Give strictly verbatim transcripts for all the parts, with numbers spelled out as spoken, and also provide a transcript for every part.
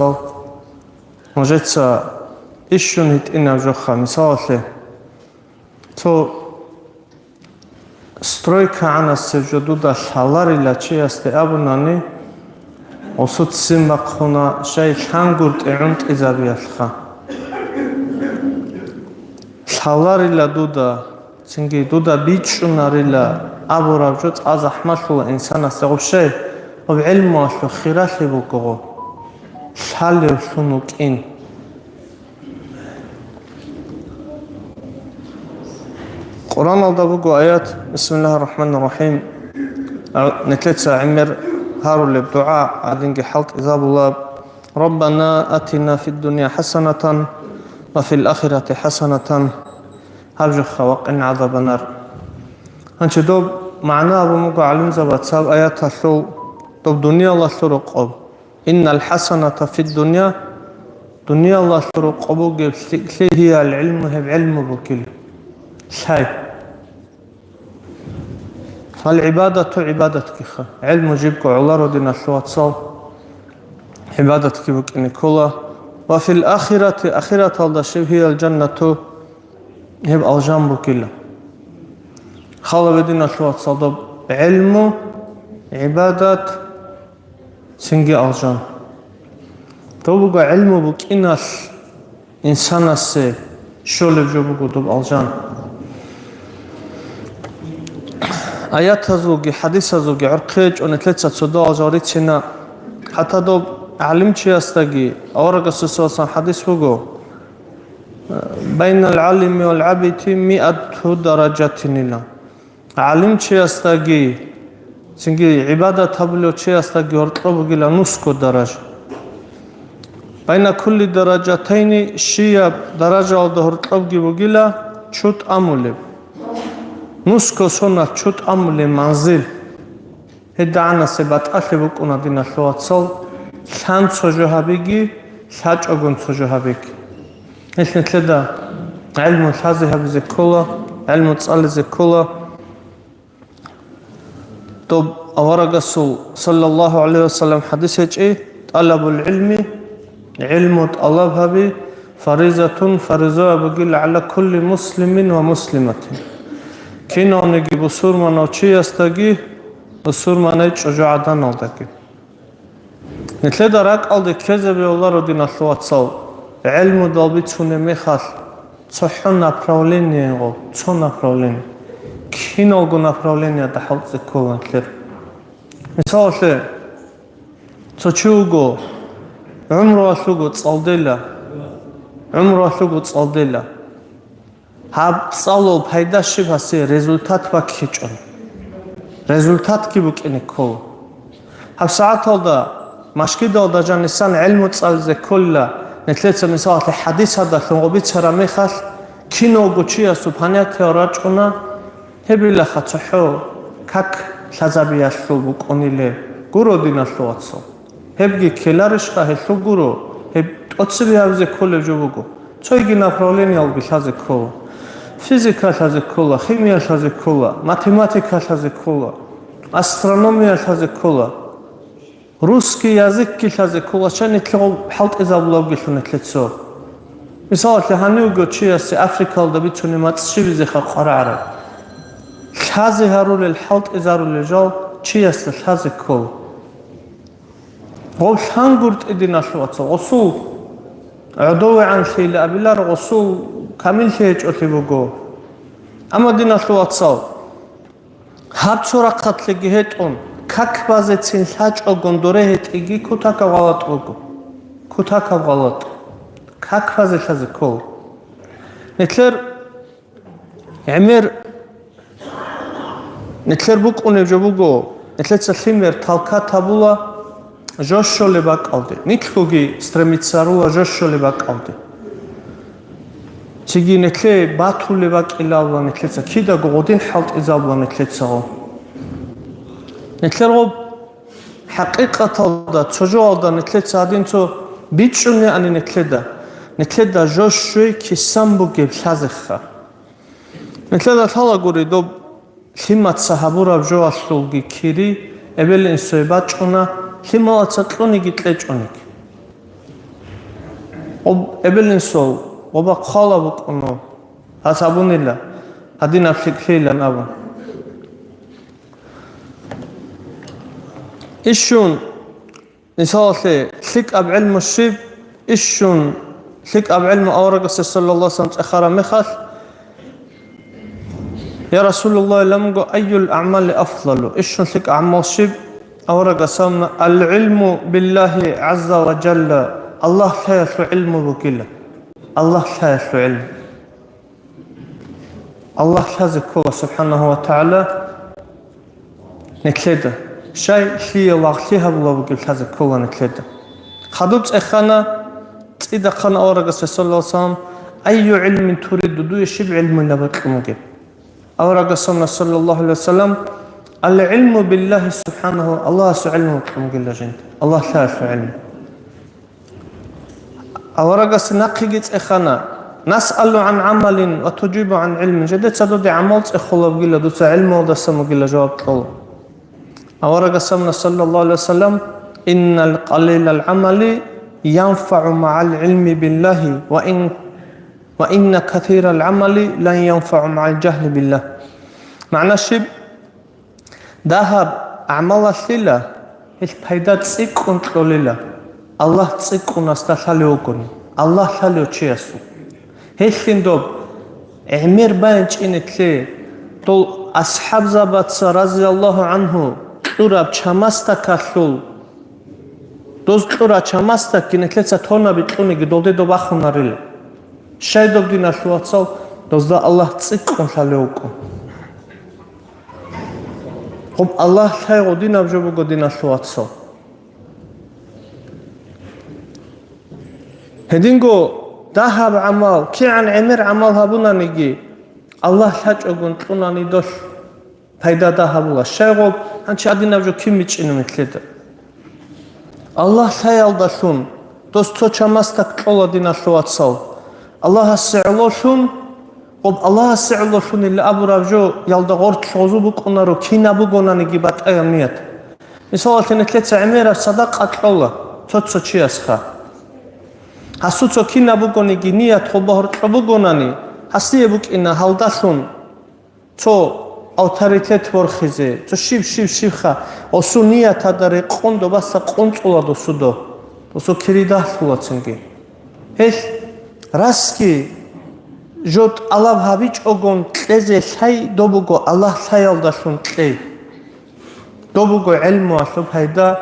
вацал, нужеца ишщун гьитӀинаб жоха, мисалалъе, цо стройка гӀанасеб жо дуда лъаларила чиясде абунани, гъосуццин бахъуна, щай лъангуртӀи гӀунтӀизабиялъха. Лъаларила дуда, цинги дуда бичӀчӀунарила абураб жо цӀа захӀмалъула инсанасда гъуб щай, гъуб гӀилмуялъул хиралъи буго гъо, лъалевлъун вукӀин. Къуръаналда буго аят, бисмиллагьир рахӀманир рахӀим, а, нилъеца гӀемер гьарулеб дугӀа гьадинги хӀалтӀизабула: «Раббана атина фид дунья хӀасанатан ва фил ахирати хӀасанатан». Гьаб жоха вакъин гӀазабанар. Гьанчи доб магӀна абун буго гӀалимзабац гьаб аяталъул, доб дуниялалъул рокъоб. Иннал хӀасаната фид дунья, дуниялалъул рокъоб бугеб лъикӀлъи гьиял гӀилму, гьеб гӀилму бугил. Лъай. Фал гӀибадату гӀибадатгиха. ГӀилму жибго гӀоларо, диналъул вацал, гӀибадатги букӀине ккола. Ва фил ахирати, ахираталда щиб гьиял жаннату, гьеб алжан букӀила. Халабе, диналъул вацал, доб гӀилму, гӀибадат, цинги алжан. Доб буго гӀилму букӀиналъ инсанасе щолеб жо буго доб алжан. Аятазулги, хӀадисазулги гӀорхъе чӀун нилъеца цо доб алжан рицина. ХӀатта доб гӀалимчиясдаги аварагасул саллаллагьу гӀалайгьи ва саллам хӀадис буго: «Байнал гӀалими вал гӀабити миату даражатин», ила. ГӀалимчиясдаги, цинги гӀибадат гьабулев чиясдаги гьоркьоб бугила нусго даража. Байна кулли даражатайни, щияб даражаялда гьоркьобги бугила чутӀ амулеб. Нусго соналъ чутӀ амулеб манзил. Гьедагьанасе батӀалъи букӀуна, диналъул вацал, лъан цо жо гьабиги, лъачӀогун цо жо гьабиги. Гьелъ нилъеда гӀилму лъазе гьабизе ккола, гӀилму цӀализе ккола. Доб аварагасул, саллаллагьу гӀалайгьи ва саллам, хӀадис гьечӀи: «ТӀалабул гӀилми», гӀилму тӀалаб гьаби, «фаризатун», фариза бугила, «гӀала кулли муслимин ва муслиматин», кинавниги бусурманав чиясдаги, бусурманай чӀужугӀаданалдаги. Нилъеда ракӀалде ккезабияларо, диналъул вацал, гӀелмудал бицунеб мехалъ цохӀо направлениего, цо направление. Киналго направлениеда хӀалтӀизе ккола нилъер. Мисалалъе, цо чи вуго, гӀумруялъ вуго цӀалдела, гӀумруялъ вуго цӀалдела. Гьаб цӀалул пайда щиб гьасе результат баккичӀо. Результатги букӀине ккола. ГьабсагӀаталда машгидалда жанисан гӀелму цӀализе кколила, нилъеца мисалалъе хӀадисалдалъун гъо бицараб мехалъ, киналго чиясул понятие рачӀуна, гьебилаха цохӀо как лъазабиялъул букӀуниле гуро, диналъул вацал. Гьебги ккеларищха гьелъул гуро, гьеб тӀоцебе гьабизе кколеб жо буго. Цойги направлениялги лъазе ккола. Физика лъазе ккола, химия лъазе ккола, математика лъазе ккола, астрономия лъазе ккола, русский языкги лъазе ккола, щай нилъго хӀалтӀизабулебги лъун нилъецо. Мисалалъе, гьанивго чиясе Африкалда бицунеб мацӀ щибизеха къварагӀараб. Лъазе гьарулел, хӀалтӀизарулел жал чиясда лъазе ккола. Гъов лъангуртӀи, диналъул вацал, гъосул гӀодовегӀанлъийилан абилар, гъосул камиллъи гьечӀолъи буго. Амма, диналъул вацал, гьаб цо рахъалъеги гьетӀун, как базецин лъачӀогун доре гьетӀиги кутакаб гъалатӀ буго. Кутакаб гъалатӀ. Как базе лъазе ккола. Нилъер гӀемер, нилъер букӀунеб жо буго, нилъеца лъимер талкат гьабула жо щолеб бакӀалде, нилъгоги стремиться гьарула жо щолеб бакӀалде. Цинги нилъее батулеб бакӀилалла нилъеца, кидаго гъодин хӀалтӀизабула нилъецаго. Нилъер гъоб хӀакъикъаталда, цо жоялда нилъеца гьадин цо бичӀчӀунеани нилъеда, нилъеда жо щвей кисан бугеб лъазеха. Нилъеда лъалагури доб лъимаца гьабураб жоялъулги кири, эбел-инсуе бачӀуна, лъималаца кьуниги кьечӀониги. Гъоб эбел-инсул гъоба хъвала букӀуна, гьас абунила, гьадинаб лъикӀлъийилан абун. Ишшун, мисалалъе, лъикӀаб гӀилму щиб, ишшун лъикӀаб гӀилму аварагасде саллаллагьу гӀалайгьи вассалам цӀехараб мехалъ, я Расулаллагь, ламго айюл аъмали афдалу, ишшун лъикӀаб гӀамал щиб? Аварагас абуна, ал-гӀилму биллагьи гӀазза ва жалла, Аллагь лъаялъул гӀилму бугила. Аллагь лъаялъул гӀилму. Аллагь лъазе ккола, субхӀанагьу ва тагӀала, нилъеда. Щай лъие лагълъи гьабула бугеб лъазе ккола нилъеда. Хадуб цӀехана, цӀидахъана аварагасда саллаллагьу гӀалайгьи вассалам, айю гӀилмин туриду, дуе щиб гӀилмуйилан бокьун бугеб? Аварагас абуна, саллаллагьу гӀалайгьи вассалам, ал-гӀилму биллагьи субхӀанагьу, Аллагьасул гӀилму бокьун бугила жинда, Аллагь лъаялъул гӀилму. Аварагас нахъеги цӀехана, насъалу гӀан гӀамалин ва тужибу гӀан гӀилмин, жидеца дуда гӀамал цӀехолеб бугила, дуца гӀилмуялдасан бугила жаваб кьола. Аварагас абуна, саллаллагьу гӀалайгьи вассалам, иннал къалилал гӀамали янфагӀу магӀал гӀилми биллагьи ва ин, ва инна касирал гӀамали лан янфагӀу магӀал жагьли биллагь. МагӀна щиб? Дагьаб гӀамалалъила гьелъ пайда цӀикӀкӀун кьолила, Аллагь цӀикӀкӀунасда лъалев вугони, Аллагь лъалев чиясул. Гьелъин доб гӀемер байинчӀин нилъее, дол асхӀабзабаца, разияллагьу гӀангьу, кьураб чамасдакалъул, доз кьураб чамасдакги нилъеца тонаби кьуниги долде доб бахунарила. Щай доб, диналъул вацал, дозда Аллагь цӀикӀкӀун лъалев вукӀун. Гъуб Аллагь лъай гъодинаб жо буго, диналъул вацал. Гьединго дагьаб гӀамал, кигӀан гӀемер гӀамал гьабунаниги, Аллагь лъачӀогун кьунани долъ пайда дагьабула. Щай гъуб, гьанчи гьадинаб жо кин бичӀчӀина нилъеда? Аллагь лъаялдалъун дос цо чамасдак кьола, диналъул вацал. Аллагьасе гӀололъун, гъуб Аллагьасе гӀололъунилла абураб жо ялда гъорлъ гъозу букӀунаро, кинаб бугонаниги батӀаяб ният. Мисалалъе, нилъеца гӀемераб садакъа кьола цо-цо чиясха. Гьасуцо кинаб бугониги ният гъуб гьоркьоб бугонани, гьасие букӀина гьалдалъун цо авторитет борхизе, цо щиб-щиб-щибха, гъосул нияталда рекъон добаса къунцӀула досудо, досул кири дагьлъула цинги. Гьелъ расги жо тӀалаб гьабичӀогон кьезе лъай, доб буго Аллагь лъаялдалъун кьей. Доб буго гӀелмуялъул пайда,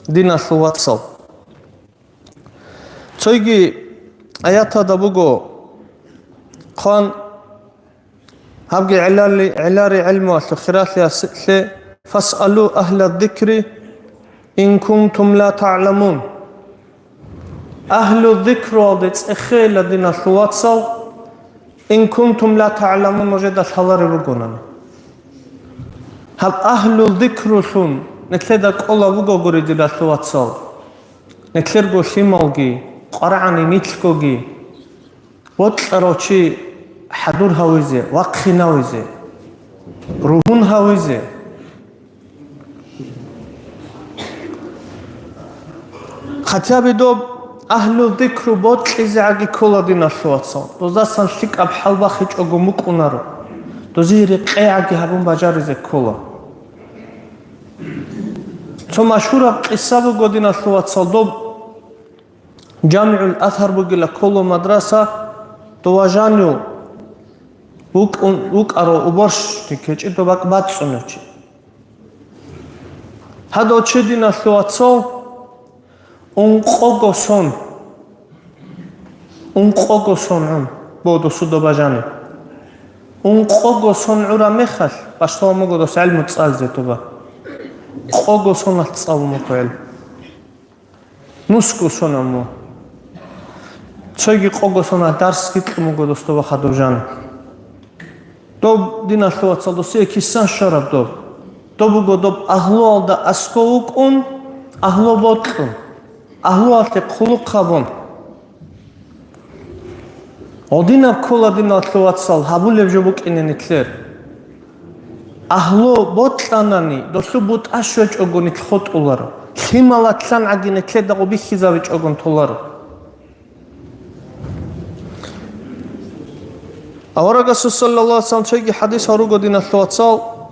диналъул вацал. Цойги аяталда буго хъван, гьабги гӀелали-, гӀелари гӀелмуялъул хиралъи асе-, лъе, «Фасъалу агьла зикри ин кунтум ла та'ламун». Агьлу зикруялде цӀехейила, диналъул вацал, ин кунтум ла та'ламун, нужеда лъалареб бугонани. Гьаб агьлу зикрулъун нилъеда кӀолаб бугогури, диналъул вацал. Нилъерго лъималги, къварагӀани нилъгоги, вокьарав чи хӀадур гьавизе, вахъинавизе, ругьун гьавизе. Хатяби доб агьлу зикру бокьизегӀаги ккола, диналъул вацал. Доздасан лъикӀаб хӀал бахичӀого мукӀунаро. Дозие рекъегӀаги гьабун бажаризе ккола. Цо машгьураб къиса буго, диналъул вацал, доб ЖамигӀул Азгьар бугила ккола мадраса, дова жанив вукӀун, вукӀарав уборщик, гьечӀо доб бакӀ бацӀцӀунев чи. Гьадав чи, диналъул вацал, ункъого сон, ункъого сон гӀун, бодо судоба жанив. Ункъого сон гӀураб мехалъ, бащдалан буго дос гӀелму цӀализе доба. Къого соналъ цӀалун буго гӀелму. Нусго сон гӀун. Цойги къого соналъ дарсги кьун буго дос доба хадув жанив. Доб, диналъул вацал, досие кисан щвараб доб. Доб буго доб агьлуялда аскӀов вукӀун, агьлу бокьун, агьлуялъе хъулухъ гьабун. Гъодинаб ккола, диналъул вацал, гьабулеб жо букӀине нилъер. Агьлу бокьанани, долъул бутӀа щвечӀого нилъ хутӀуларо. ЛъималатлъангӀаги нилъеда гъо бихьизабичӀогон толаро. Аварагасул саллаллагьу гӀалайгьи ва саллам цоги хӀадис гьаруго, диналъул вацал,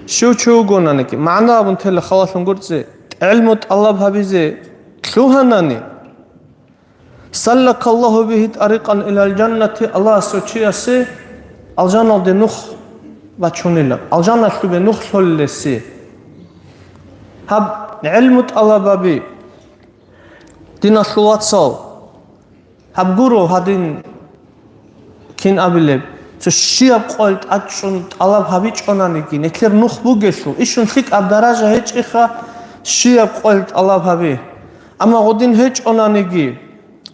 щив чи вугонаниги, магӀна абун тела халалъун гурцӀи, гӀилму тӀалаб гьабизе лъугьанани, саллакаллагьу бигьи тӀарикъан илал жаннати, Аллагьас гьев чиясе алжаналде нух бачунила, алжаналъубе нух лъолилеси. Гьаб гӀилму тӀалабаби, диналъул вацал, гьаб гуро гьадин кин абилеб, цо щияб къоялъ тӀадчӀун тӀалаб гьабичӀонаниги, нилъер нух бугелъул, ишун лъикӀаб даража гьечӀеха, щияб къоялъ тӀалаб гьаби. Амма гъудин гьечӀонаниги,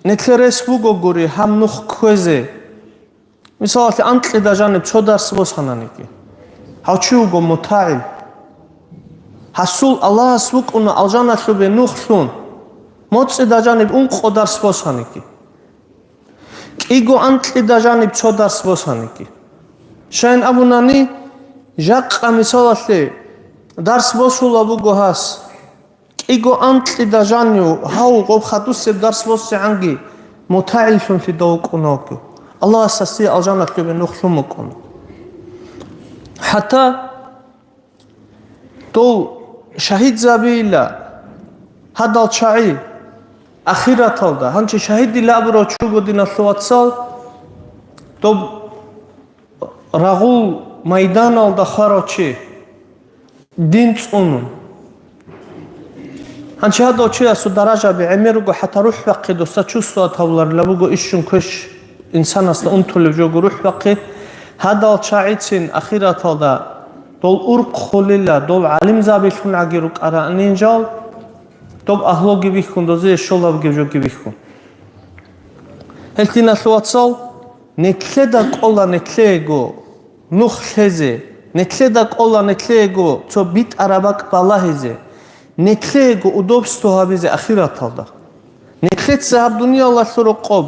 нилъер рес бугогури гьаб нух кквезе. Мисалалъе, анкьида жаниб цо дарс босананиги, гьав чи вуго мутагӀил. Гьасул Аллагьас вукӀуна алжаналъубе нух лъун, моцӀида жаниб ункъо дарс босаниги, кӀиго анкьида жаниб цо дарс босаниги. Щайин абунани, жакъа, мисалалъе, дарс босула буго гьас, кӀиго анкьида жанив гьав гъоб хадусеб дарс босигӀанги мутагӀиллъунлъидал вукӀуна вуго. Аллагьас гьасие алжаналъубе нух лъун букӀуна. ХӀатта дов шагьидзабийила гьадал чагӀи ахираталда, гьанчи шагьидила абурав чи вуго, диналъул вацал, доб рагъул майданалда хварав чи, дин цӀунун. Гьанчи гьадав чиясул даражаби гӀемер руго, хӀатта рухӀ бахъи доса чувствовать гьавуларила буго ишшун квеш инсанасда унтулеб жого рухӀ бахъи. Гьадал чагӀицин ахираталда дол урхъ холила, дол гӀалимзабилъун гӀаги рукӀараанин жал, доб агьлуги бихьун, дозие щолабги жоги бихьун. Гьел, диналъул вацал, нилъеда кӀола нилъеего нух лъезе, нилъеда кӀола нилъеего цо битӀараб бакӀ балагьизе, нилъеего удобство гьабизе ахираталда. Нилъеца гьаб дуниялалъул рокъоб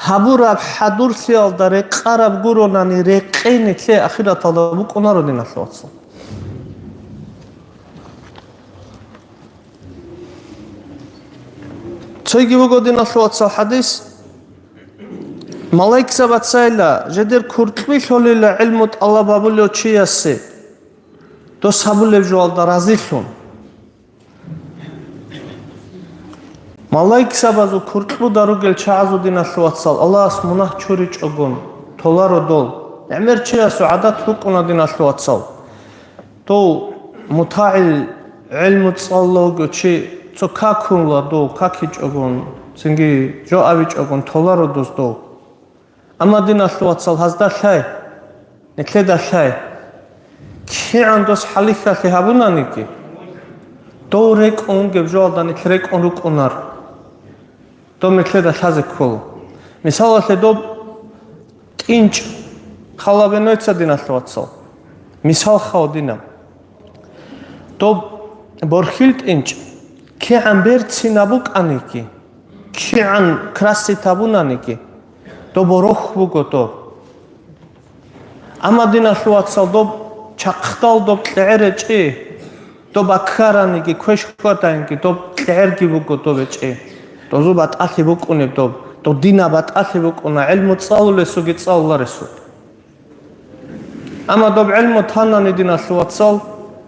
гьабураб хӀадурлъиялда рекъараб гуронани рекъей нилъее ахираталда букӀунаро, диналъул вацал. Цойги буго, диналъул вацал, хӀадис, малаикзабацайила жедер куркьби лъолила гӀилму тӀалаб гьабулев чиясе дос гьабулеб жоялда разилъун. Малаикзабазул куркьбуда ругел чагӀазул, диналъул вацал, Аллагьас мунагь чуричӀогун толаро дол. ГӀемер чиясул гӀадат букӀуна, диналъул вацал. Дов мутагӀил гӀилму цӀалулев вуго чи, цо какула дов, какичӀогун, цинги жо абичӀогун толаро дос дов. Амма, диналъул вацал, гьазда лъай, нилъеда лъай. КигӀан дос хӀалихьалъи гьабунаниги, дов рекӀун вугеб жоялда нилъ рекӀун рукӀунар. Доб нилъеда лъазе ккола. Мисалалъе, доб тӀинчӀ, халабе нойца, диналъул вацал. Мисал хал динаб. Доб борхьил тӀинчӀ кигӀан берцинаб букӀаниги, кигӀан красить гьабунаниги, доб борохь буго доб. Амма, диналъул вацал, доб чахъдал доб кьегӀер гьечӀи, доб аккараниги, квеш хьвадаинги, доб кьегӀерги буго доб гьечӀи. Дозул батӀалъи букӀунеб доб, доб дина батӀалъи букӀуна, гӀилму цӀалулесуги цӀалуларесуги. Амма доб гӀилму танани, диналъул вацал,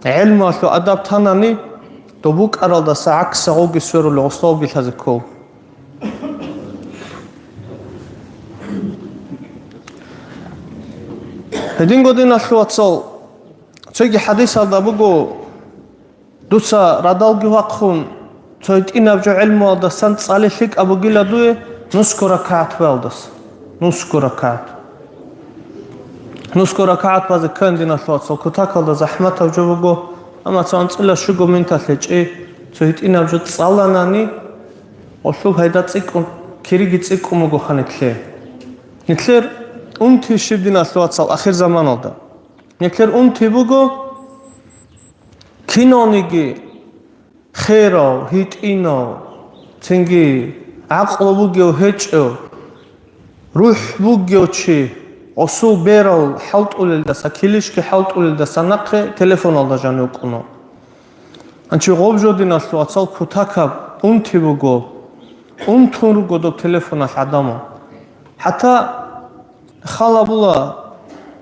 гӀилмуялъул адаб танани, доб букӀаралдаса гӀаксагъуги сверулев гъославги лъазе ккол. Гьединго, диналъул вацал, цоги хӀадисалда буго, дуца радалги вахъун, цо гьитӀинаб жо гӀилмуялдасан цӀали лъикӀаб бугила дуе нусго ракагӀат баялдаса. Нусго ракагӀат. Нусго ракагӀат базе ккан, диналъул вацал, кутакалда захӀматаб жо буго, амма цо анцӀила щуго минуталъ гьечӀи, цо гьитӀинаб жо цӀаланани, гъолъул пайда цӀикӀкӀун, кириги цӀикӀкӀун буго ха нилъее. Нилъер унти щиб, диналъул вацал, ахир заманалда? Нилъер унти буго кинавниги херав, гьитӀинав, цинги гӀакълу бугев гьечӀев, рухӀ бугев чи, гъосул берал хӀалтӀулелдаса, килищги хӀалтӀулелдаса нахъе телефоналда жанив вукӀуна. Гьанчи гъоб жо, диналъул вацал, кутакаб унти буго, унтун руго доб телефоналъ гӀадамал. ХӀатта Хал гьабула,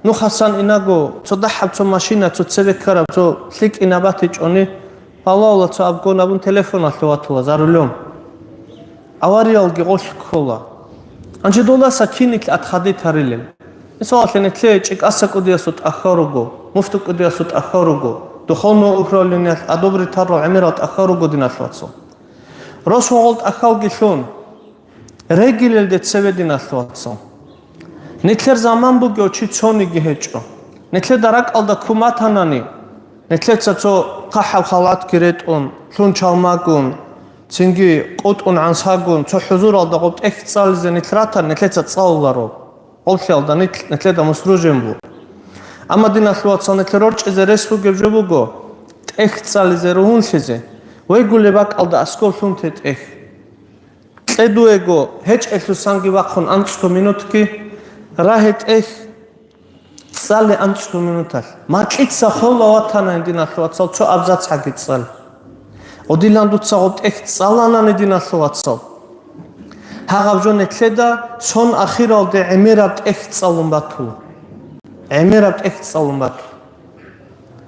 нухасан инаго, цо дагьаб, цо машина, цо цебе ккараб, цо лъикӀина батичӀони, балагьула цо абгон абун телефоналъе ватула, за рулем. Авариялги гъолъ ккола. Гьанже долдаса кин нилъ атхадитарилел? Мисалалъе, нилъее ЧӀикӀаса кӀудиясул тӀахьал руго, муфту кӀудиясул тӀахьал руго, духовного управлениялъ одобрить гьарал гӀемерал тӀахьал руго, диналъ вацал. Росун гъол тӀахьалги лъун, регилелде цеве, диналъ вацал. Нилъер заман бугев чи цониги гьечӀо. Нилъеда ракӀалда куматанани, нилъеца цо хъахӀаб халатги ретӀун, лъун чалмагун, цинги къутӀун гӀансагун, цо хӀузуралда гъоб тӀехь цӀализе нилъ ратан, нилъеца цӀалуларо. Гъоблъиялда нилъ, нилъеда мусружен бу. Амма, диналъ вацал, нилъер рорчӀизе рес бугеб жо буго, тӀехь цӀализе, ругьунлъизе. Вегулеб бакӀалда аскӀов лъунте тӀехь. Кье дуего, гьечӀелъусанги вахъун анцӀго минутги, рагье тӀехь цӀале анцӀго минуталъ. Макьица хола ватанани, диналъ вацал, цо абзацгӀаги цӀале. Гъодилан дуца гъоб тӀехь цӀаланани, диналъ вацал, гьагъаб жо нилъеда сон ахиралде гӀемераб тӀехь цӀалун батула. ГӀемераб тӀехь цӀалун батула.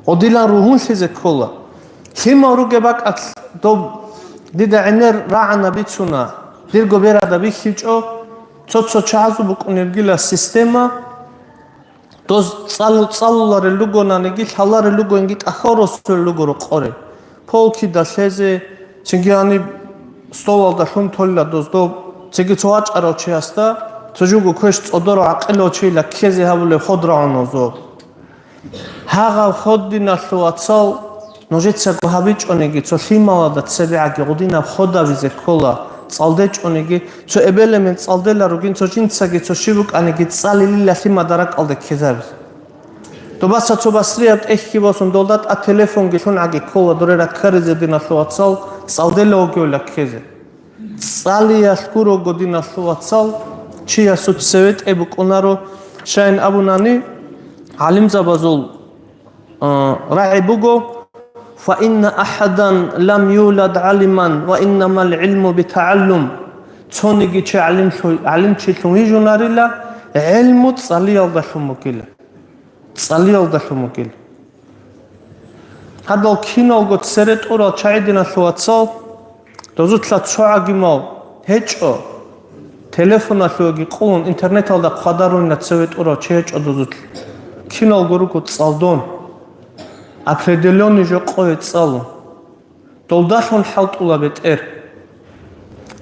Гъодилан ругьунлъизе ккола. Лъимал ругеб бакӀалъ доб дида гӀемер рагӀана бицуна, дирго берада бихьичӀо, цо-цо чагӀазул букӀунебгила система, доз цӀал-, цӀалуларел ругонаниги, лъаларел ругониги, тӀахьал росулел руго рокъоре. Полкида лъезе, цинги гьаниб столалда лъун толила доз доб, цинги цо вачӀарав чиясда, цо жуго квеш цӀодорав гӀакъилав чийила ккезе гьабулеб ход рагӀуна зоб. Гьагъав ход, диналъул вацал, нужецаго гьабичӀониги, цо лъималада цебегӀаги гъудинаб ход гьабизе ккола, цӀалдечӀониги, цо эбел-эмен цӀалдела ругин, цо жинцаги цо щиб букӀаниги цӀалилила лъимада ракӀалде ккезабизе. Добаса цо басрияб тӀехьги босун, долда тӀад телефонги лъунгӀаги ккола доре раккаризе, диналъул вацал, цӀалдела вугевила ккезе. ЦӀалиялъ гурого, диналъул вацал, чиясул цеве тӀе букӀунаро, щайин абунани, гӀалимзабазул, а, рагӀи буго: «Фа инна ахадан лам юлад гӀалиман, ва иннамал гӀилму битагӀаллум». Цониги чи гӀалимлъу-, гӀалимчилъун вижунарила, гӀилму цӀалиялдалъун бугила. ЦӀалиялдалъун бугила. Гьадал киналго цере тӀурал чагӀи, диналъул вацал, дозулъа цо гӀагимал гьечӀо, телефоналъувеги къулун интернеталда хъвадарунила цеве тӀурав чи гьечӀо дозулъ. Киналго руго цӀалдон, определённый жо къое цӀалун. Долдалъун хӀалтӀула бетӀер.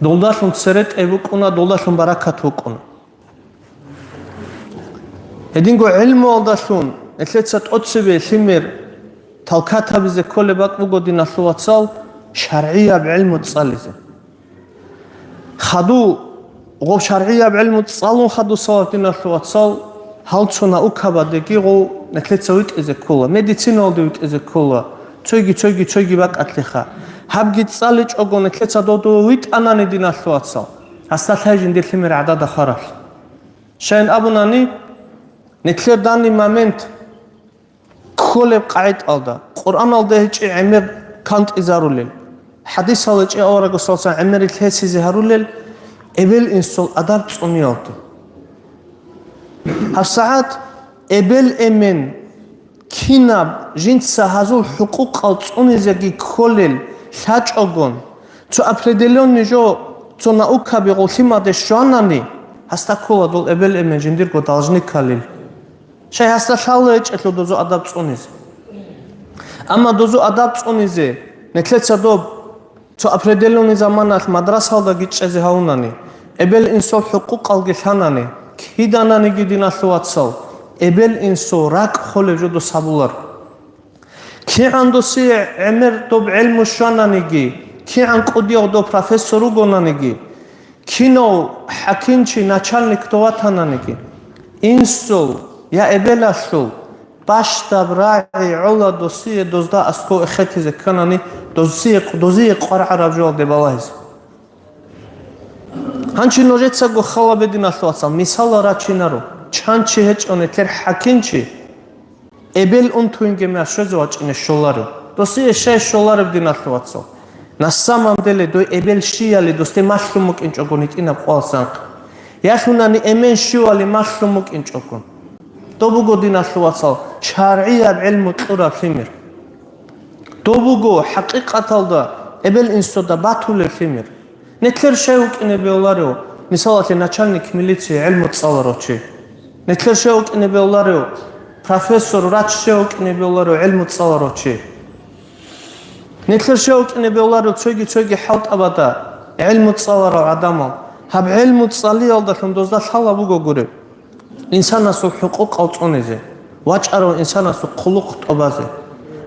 Долдалъун цере тӀе букӀуна, долдалъун баракат букӀуна. Гьединго гӀилмуялдалъун нилъеца тӀоцебе лъимер талкат гьабизе кколеб бакӀ буго, диналъул вацал, шаргӀияб гӀилму цӀализе. Хаду гъоб шаргӀияб гӀилму цӀалун хадусалаб, диналъул вацал, гьал цо наукабадеги гъов нилъеца витӀизе ккола, медициналде витӀизе ккола, цойги, цойги, цойги бакӀалъеха. Гьабги цӀаличӀого нилъеца додо витӀанани, диналъул вацал, гьасда лъай жиндир лъимер гӀадада хвараблъи. Щайин абунани, нилъер данный момент кколеб къагӀидалда, Къуръаналда гьечӀеб гӀемер кантӀизарулел, хӀадисалда гьечӀеб аварагасдасан гӀемерил гьесизе гьарулел эбел-инсул адаб цӀуниялде. ГьабсагӀат эбел-эмен кинаб жинца гьазул хӀукъукъал цӀунизеги кколел лъачӀогон, цо определённый жо, цо наукаби гъолъимаде щванани, гьасда ккола дол эбел-эмен жиндирго должникалил. Щай гьасда лъала гьечӀелъул дозу адаб цӀунизе. Амма дозу адаб цӀунизе нилъеца доб цо определённый заманалъ мадрасалдаги чӀезе гьавунани, эбел-инсул хӀукъукъалги лъанани, кидананиги, диналъул вацал, эбел-инсул ракӀ холеб жо дос гьабуларо. КигӀан досие гӀемер доб гӀелму щвананиги, кигӀан кӀудияв доб профессор ругонаниги, кинав хӀакимчи, начальник дов ватананиги, инсул я эбелалъул бащдаб рагӀи гӀола досие, дозда аскӀов эхетизе кканани, досие, дозие къваргӀараб жоялде балагьизе. Гьанчи нужецаго хал гьабе, диналъул вацал, мисалал рачинаро, чан чи гьечӀо нилъер хӀакимчи, эбел унтугьинги мегьа щвезе вачӀине щоларев. Досие щай щолареб, диналъул вацал? На самом деле, дой эбел щияли досде малъун букӀинчӀого гьитӀинаб къоялъанхъ. Ялъунани эмен щивали малъун букӀинчӀого. Доб буго, диналъул вацал, шаргӀияб гӀилму кьураб лъимер. Доб буго хӀакъикъаталда эбел-инсуда батулеб лъимер. Нилъер щай вукӀине бегьуларев, мисалалъе, начальник милиции гӀилму цӀаларав чи? Нилъер щай вукӀине бегьуларев, профессор, врач щай вукӀине бегьуларев гӀилму цӀаларав чи? Нилъер щай вукӀине бегьуларев цоги-цоги хӀалтӀабада гӀилму цӀаларал гӀадамал? Гьаб гӀилму цӀалиялдалъун дозда лъала буго гури. Инсанасул хӀукъукъал цӀунизе, вачӀарав инсанасул хъулухъ тӀобазе,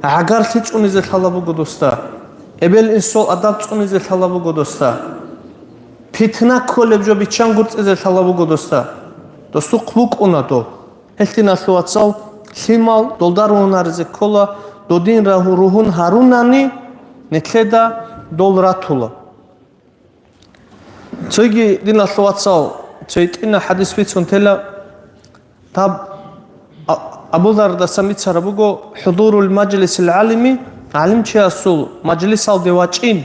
гӀагарлъи цӀунизе лъала буго досда, эбел-инсул адаб цӀунизе лъала буго досда, питна кколеб жо биччан гурцӀизе лъала буго досда. Досухъ букӀуна доб. Гьелъ, диналъул вацал, лъимал долда ругьунаризе ккола, додин рагьу-, ругьун гьарунани, нилъеда дол ратула. Цоги, диналъул вацал, цо гьитӀина хӀадис бицун тела, гьаб А-, Абу Зардасан бицараб буго, хӀудурул мажлисил гӀалими, гӀалимчиясул мажлисалде вачӀин,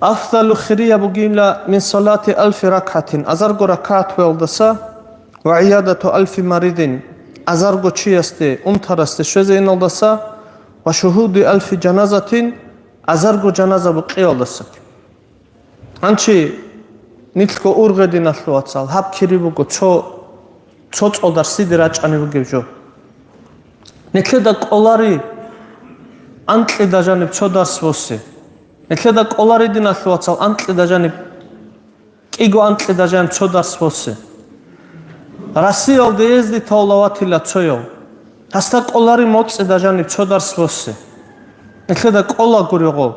афдалу, хирияб бугила, мин салати алфи ракгӀатин, азарго ракагӀат вуялдаса, ва гӀиядату алфи маридин, азарго чиясде, унтарасде щвезеиналдаса, ва шугьуди алфи жаназатин, азарго жаназа букъиялдаса. Гьанчи нилъго ургъе, диналъул вацал, гьаб кири буго цо, цо цӀолдар сиде рачӀани бугеб жо. Нилъеда кӀолари анкьида жаниб цо дарс босе. Нилъеда кӀолари, диналъул вацал, анкьида жаниб, кӀиго анкьида жаниб цо дарс босе. Россиялда ездитал ватила цояв. Гьасда кӀолари моцӀида жаниб цо дарс босе. Нилъеда кӀола гурегъо.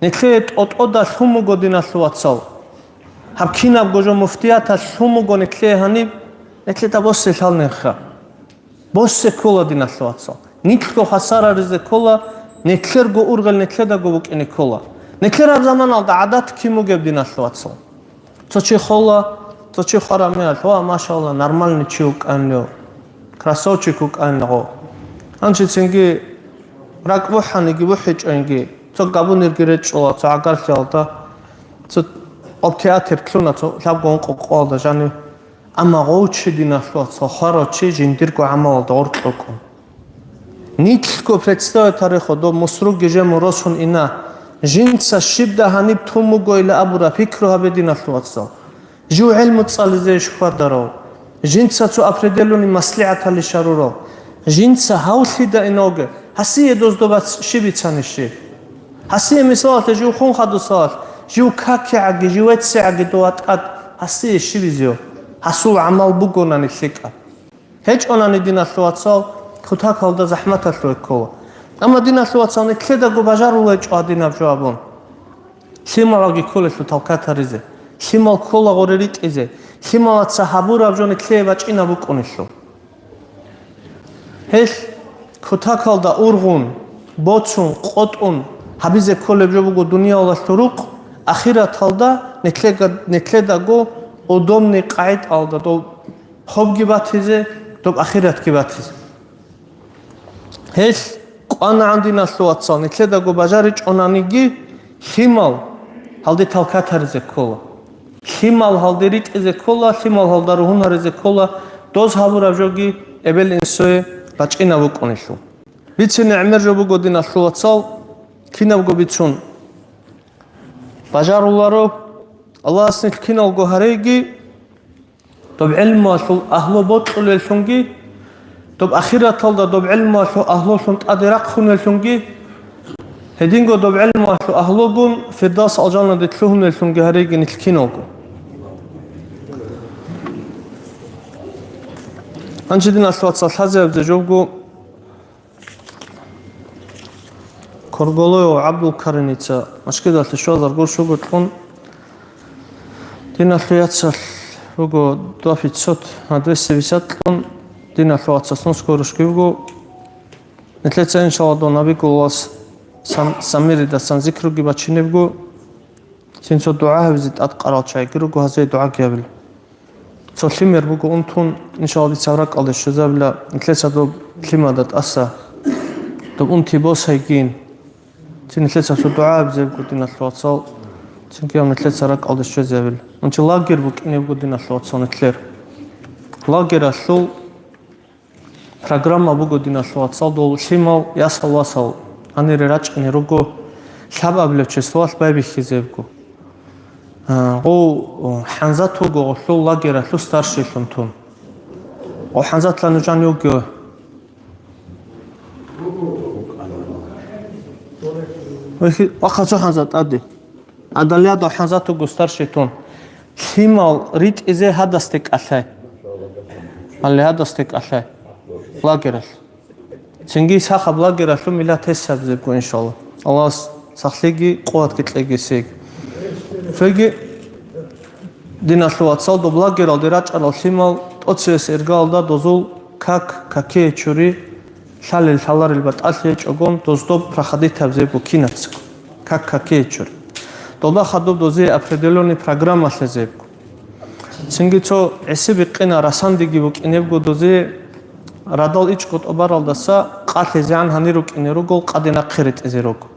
Нилъее тӀотӀода лъун буго, диналъул вацал. Гьаб кинабго жо муфтияталъ лъун буго нилъее гьаниб, нилъеда босе лъалнеха. Босе ккола, диналъул вацал. Нилъго хасараризе ккола, нилъерго ургъел нилъедаго букӀине ккола. Нилъер гьаб заманалда гӀадат кин бугеб, диналъул вацал? Цо чи хола, цо чи хвараб мехалъ, ва, машалла, нормальный чи вукӀанлъо, красавчик вукӀанлъо. Гьанчи цинги ракӀ бухӀаниги бухӀичӀонги, цо габунирги речӀчӀула, цо гӀагарлъиялда, цо об театр лъуна, цо лъабго ункъо къоялда жанив. Амма гъов чи, диналъул вацал, хварав чи жиндирго гӀамалалда гъоркьукӀун. Нилъго представить гьарехъо, доб мусруги жему росун ина. Жинца щибда гьаниб тун бугойила абура, пикру гьабе, диналъул вацал. Жив гӀилму цӀализейищ хьвадарав? Жинца цо определённый маслигӀаталищ гьарурав? Жинца гьавлъида иновге, гьасие доздобац щиб бицани щиб? Гьасие, мисалалъе, жив хун хадусалалъ, жив какигӀаги, жив веццигӀаги дова тӀад, гьасие щиб изев? Гьасул гӀамал бугонани лъикӀаб. ГьечӀонани, диналъул вацал, кутакалда захӀматалъуве ккола. Амма, диналъул вацал, нилъедаго бажарулайчӀо гьадинаб жо абун. Лъималалги кколелъул талкатаризе, лъимал ккола гъоре ритӀизе, лъималаца гьабураб жо нилъее бачӀинаб букӀунелъул. Гьелъ кутакалда ургъун, боцун, къотӀун гьабизе кколеб жо буго дуниялалъул рукъ, ахираталда нилъега-, нилъедаго удобный къагӀидаялда доб гьобги батизе, доб ахиратги батизе. Гьелъ кӀванагӀан, диналъул вацал, нилъедаго бажаричӀонаниги, лъимал гьалде талкатаризе ккола. Лъимал гьалде ритӀизе ккола, лъимал гьалда ругьун гьаризе ккола, доз гьабураб жоги эбел-инсуе бачӀинаб букӀунелъул. Бицине гӀемер жо буго, диналъул вацал, кинабго бицун бажаруларо, Аллагьас нилъ киналго гьареги, доб гӀилмуялъул агьлу бокьулеллъунги, доб ахираталда доб гӀилмуялъул агьлулъун тӀаде рахъунеллъунги, гьединго доб гӀилмуялъул агьлугун Фирдавс алжанаде лъугьунеллъунги гьареги нилъ киналго. Гьанже, диналъул вацал, лъазе гьабизе жобго Корголоев ГӀабдулкаримица машгидалъе щвазарго щуго кьун, диналъул яцалъ буго два пятьсот, а, двести пятьдесят кьун, диналъул вацас нусго рушги буго. Нилъеца, иншалла, дов Набигуллас Сам-, Самиридасан зикруги бачинебго, цин цо дугӀа гьабизе тӀад къарал чагӀиги руго, гьазие дугӀаги гьабила. Цо лъимер буго унтун, иншалла, дица ракӀалде щвезабила, нилъеца доб лъимада тӀаса, доб унти босайгин. Цин нилъеца цо дугӀа гьабизебго, диналъул вацал. Цинги гьаб нилъеца ракӀалде щвезабил. Гьанже лагерь букӀинебго, диналъул вацал, нилъер. Лагералъул программа буго, диналъул вацал, дол лъимал, ясал-васал гьанире рачӀине руго, лъабабилев числоялъ байбихьизебго. А, гъов, о, ХӀанзат вуго гъолъул лагералъул старшийлъун тун. О, ХӀанзатла нужан йуго. Вахъа цо ХӀанзат тӀаде. Адалиядал ХӀанзат вуго старший тун. Лъимал ритӀизе гьадасде кӀалъай. Гьале гьадасде кӀалъай. Лагералъ. Цинги сахаб лагералъул миллат гьесабизебго, иншалла. Аллагьас сахлъиги къуватги кьеги сеги. Цоги, диналъул вацал, доб лагералде рачӀарал лъимал тӀоцевес иргалда дозул как какие чури, лъалел-лъаларел батӀалъи гьечӀогон, доздоб проходитаб зебго кинацго, как какие чури. Дода хадуб дозие определённый программа лъезебго. Цинги цо гӀиси бикъина расандиги букӀинебго дозие, радал ичӀго тӀобаралдаса къалъизегӀан гьанир рукӀине ругел къаде нахъе ретӀизе руго.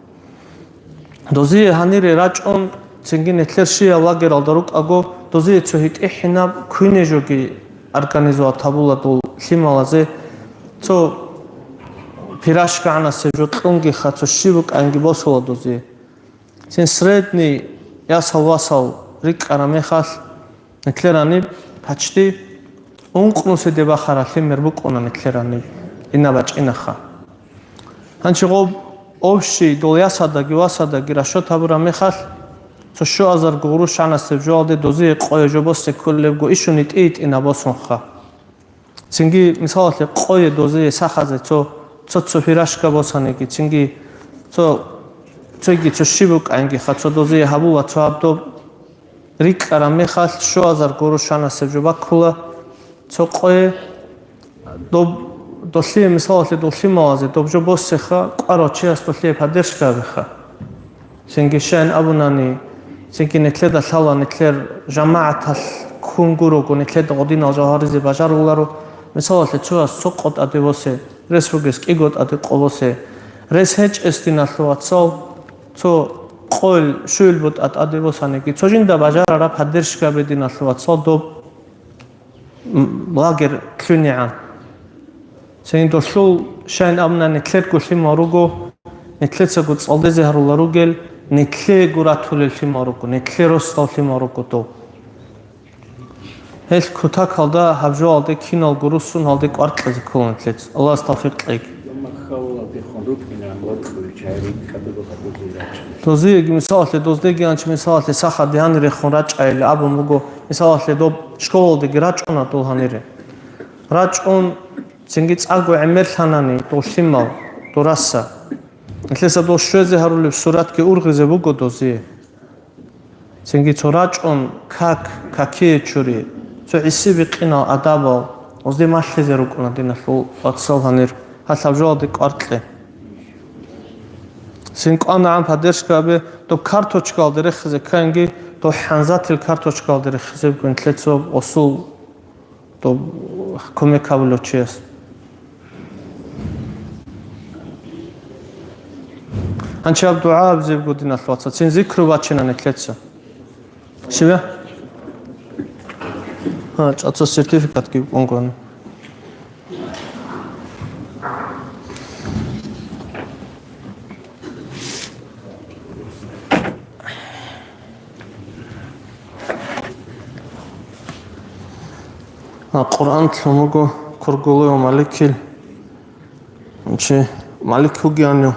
Дозие гьанире рачӀун, цинги нилъер щиял лагералда рукӀаго, дозие цо гьитӀихӀинаб куйне жоги организовать гьабула дол лъималазе, цо пирашкагӀанасеб жо кьунгиха, цо щиб букӀанги босула дозие. Цин средний ясал-васал рикӀкӀараб мехалъ, нилъераниб почти ункънуседе бахарал лъимер букӀуна нилъераниб, ина бачӀинаха. Гьанчи гъоб общий дол ясадаги васадаги расчет гьабураб мехалъ, цо щуазарго гъурущанасеб жоялде дозие къое жо босе кколебго ишуни тӀи-тӀина босунха. Цинги, мисалалъе, къое дозие сахазе цо, цо-цо пирашка босаниги, цинги цо, цоги цо щиб букӀаниги ха, цо дозие гьабула, цо гьаб доб рикӀкӀараб мехалъ, щуазар гурущанасеб жо баккула цо къое, доб, долъие, мисалалъе, дол лъималазе доб жо босеха, кӀварав чияс долъие поддержка гьабеха. Цинги щайин абунани, цинги нилъеда лъала нилъер жамагӀаталъ ккун гурого, нилъеда гъодинал жавгьаризе бажаруларо. Мисалалъе, цояс цо къо тӀаде босе, рес бугес кӀиго тӀаде къо босе. Рес гьечӀес, диналъул вацал, цо къойил, щуйил бутӀа тӀаде босаниги, цо жинда бажарараб поддержка гьабе, диналъул вацал, доб м, лагерь лъугӀинегӀан. Цинги долъул щайин абуна, нилъерго лъимал руго, нилъецаго цӀалдезе гьарула ругел, нилъего ратулел лъимал руго, нилъер росдал лъимал руго дов. Гьелъ кутакалда гьаб жоялде киналго руссун гьалде кӀвар кьезе ккола нилъец. Аллагьас тавфикъ кьеги. Дозиеги, мисалалъе, доздеги анчи, мисалалъе, саха дигьанирехун рачӀайилан абун буго, мисалалъе, доб школалдеги рачӀуна дол гьанире. РачӀун, цинги цӀакъго гӀемерлъанани дол лъимал, дураса. Нилъеца дол щвезе гьарулеб суратги ургъизе буго дозие. Цинги цо рачӀун, как, какие чури, цо гӀиси бикъинал адабал, гъозде малъизе рукӀуна, диналъул вацал, гьанир, гьалъаб жоялде кӀвар кье. Цин кӀванагӀан поддержка гьабе, доб карточкаялде рехизе кканги, доб хӀанзатил карточкаялде рехизебго нилъеца гъосул доб кумек гьабулев чияс. Гьанчи гьаб дугӀа абизебго, диналъул вацал, цин зикру бачина нилъеца. Щибе? Гьа, чӀаца сертификатги букӀунгоан. А, Къуръан лъун буго Кургулуев Маликил. Чи Малик вугеанив?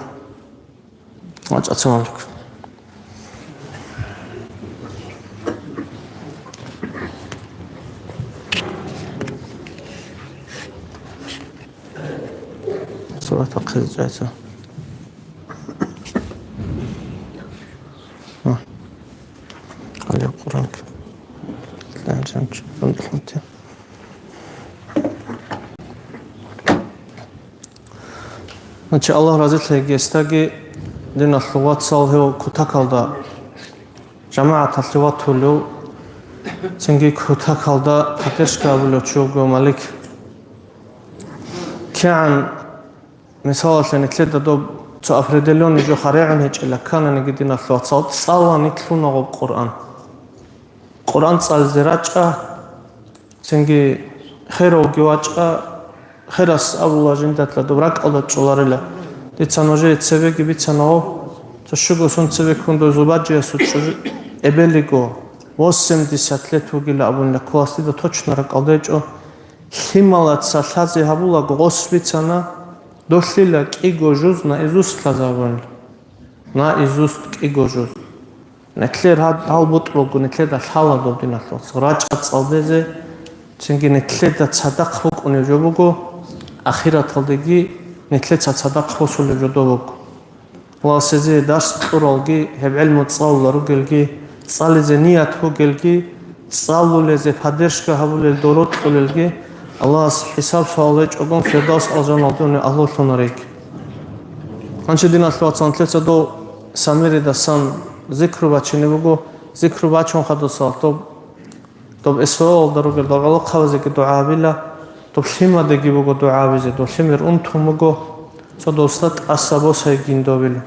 ВачӀаца Малик. Сурат ахъизчӀайца. А. Алев Къуран. Ланчанч, фундлхунти. Значит, Аллагь разилъе гьесдаги, диналъул вацал, гьев кутакалда жамагӀаталъе ватулев, цинги кутакалда поддержка гьабулев чи вуго Малик. КигӀан, мисалалъе, нилъеда доб Цо определённый жо гьарегӀун гьечӀила ккананиги, диналъул вацал, цӀалани лъуна гъоб Къуръан. Къуръан цӀализе рачӀа, цинги херавги вачӀа, херас абула жиндатла доб ракӀалда чӀоларила. Дица нужее цебеги бицана гъо, цо щуго сун цебеккун дой зубаджиясул чӀужу эбелиго, восемьдесят лет вугила абунила, кколас дида точно ракӀалда гьечӀо. Лъималаца лъазе гьабулаго гъос бицана, долъила кӀиго жуз наизусть лъазе гьабунила. Наизусть кӀиго жуз. Нилъер гьал-, гьал бутӀрулго нилъеда лъала доб, диналъул вацал, рачӀа цӀалдезе, цинги нилъеда цадахъ букӀунеб жо буго, ахираталдеги нилъеца цадахъ босулеб жо доб буго. Ва цезе дарс кьуралги, гьеб гӀелму цӀалулел ругелги, цӀализе ният бугелги, цӀалулезе поддержка гьабулел дорокьулелги, Аллагьас хӀисаб-суал гьечӀогун Фирдавс алжаналда унел агьлулъун гьареги. Гьанже, диналъул вацал, нилъеца дов Самиридасан зикру бачине буго, зикру бачун хадусал доб, доб СВО-алда ругел доб гӀолохъабазеги дугӀа гьабила, доб лъимадаги буго дугӀа гьабизе, доб лъимер унтун буго, цо досда тӀаса босайгин добила.